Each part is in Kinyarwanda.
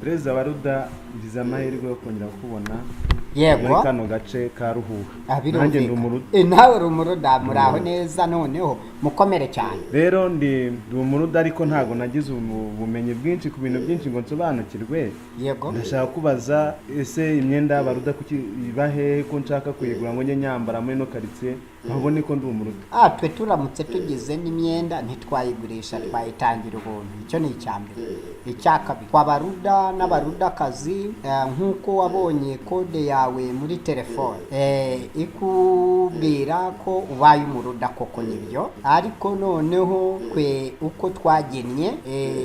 Perezida wa Ruda, ngize amahirwe yo kongera kukubona Yego. muri kano gace ka Ruhuha. Ah, Nanjye ndi birumvikana. umuruda. Nawe uri umuruda, muraho neza, noneho mukomere cyane. Rero ndi umuruda, ariko ntabwo nagize ubumenyi bwinshi ku bintu byinshi ngo nsobanukirwe. Ndashaka kubaza, ese imyenda y'abaruda kuki iba hehe, ko nshaka kuyigura ngo njye nyambara muri ino karitsiye babone ko ndi umuruda? Ah, twe turamutse tugize n'imyenda ntitwayigurisha, twayitangira ubuntu. Icyo ni icya mbere. Icya kabiri, abaruda n'abarudakazi, nk'uko wabonye kode yawe muri telefone ikubwira ko ubaye umuruda, koko nibyo. Ariko noneho twe uko twagennye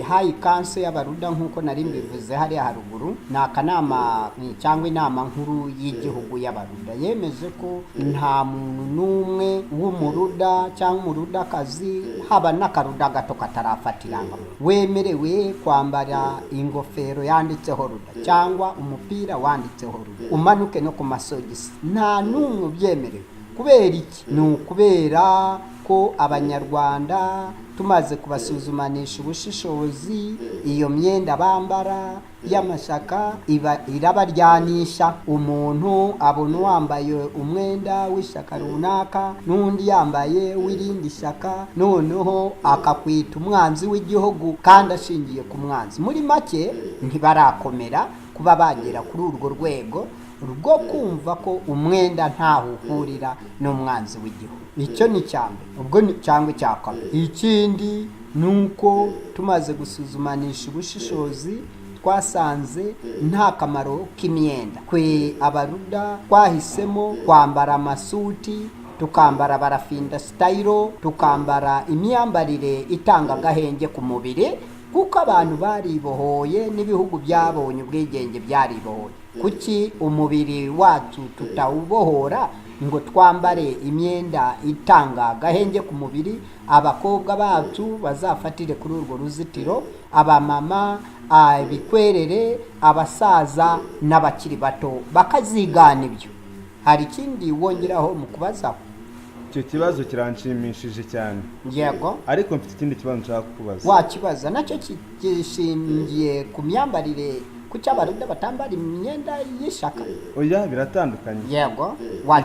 High Council y'abaruda, nk'uko nari mbivuze hariya haruguru, ni akanama cyangwa inama nkuru y'igihugu y'abaruda, yemeje ko nta muntu n'umwe w'umuruda cyangwa umurudakazi, haba n'akaruda gato katarafata irangamuntu, wemerewe kwambara ingofero yanditseho ruda cyangwa umupira wanditseho ruda, umanuke no ku masogisi, nta n'umwe ubyemerewe. Kubera iki? Ni ukubera ko abanyarwanda tumaze kubasuzumanisha ubushishozi, iyo myenda bambara y'amashyaka iba irabaryanisha. Umuntu abona uwambaye umwenda w'ishyaka runaka n'undi yambaye w'irindi shyaka, noneho akakwita umwanzi w'igihugu kandi ashingiye ku mwanzi. Muri make, ntibarakomera kuba bagera kuri urwo rwego rwo kumva ko umwenda ntaho uhurira n'umwanzi w'igihugu. Icyo ni icya mbere, ubwo ni cyangwa icya kabiri. Ikindi ni uko tumaze gusuzumanisha ubushishozi, twasanze nta kamaro k'imyenda. Twe abaruda twahisemo kwambara amasuti, tukambara barafinda style, tukambara imyambarire itanga agahenge ku mubiri, kuko abantu baribohoye n'ibihugu byabonye ubwigenge byaribohoye. Kuki umubiri wacu tutawubohora ngo twambare imyenda itanga agahenge ku mubiri? Abakobwa bacu bazafatire kuri urwo ruzitiro, abamama, ibikwerere, abasaza n'abakiri bato bakazigana ibyo. Hari ikindi wongeraho mu kubazaho? Icyo kibazo kiranshimishije cyane. Ariko mfite ikindi kibazo nshaka kukubaza. Wakibaza, nacyo gishingiye ku myambarire. Kuki abaruda batambara imyenda y'ishyaka? Oya, biratandukanye. Yego, wakibaza.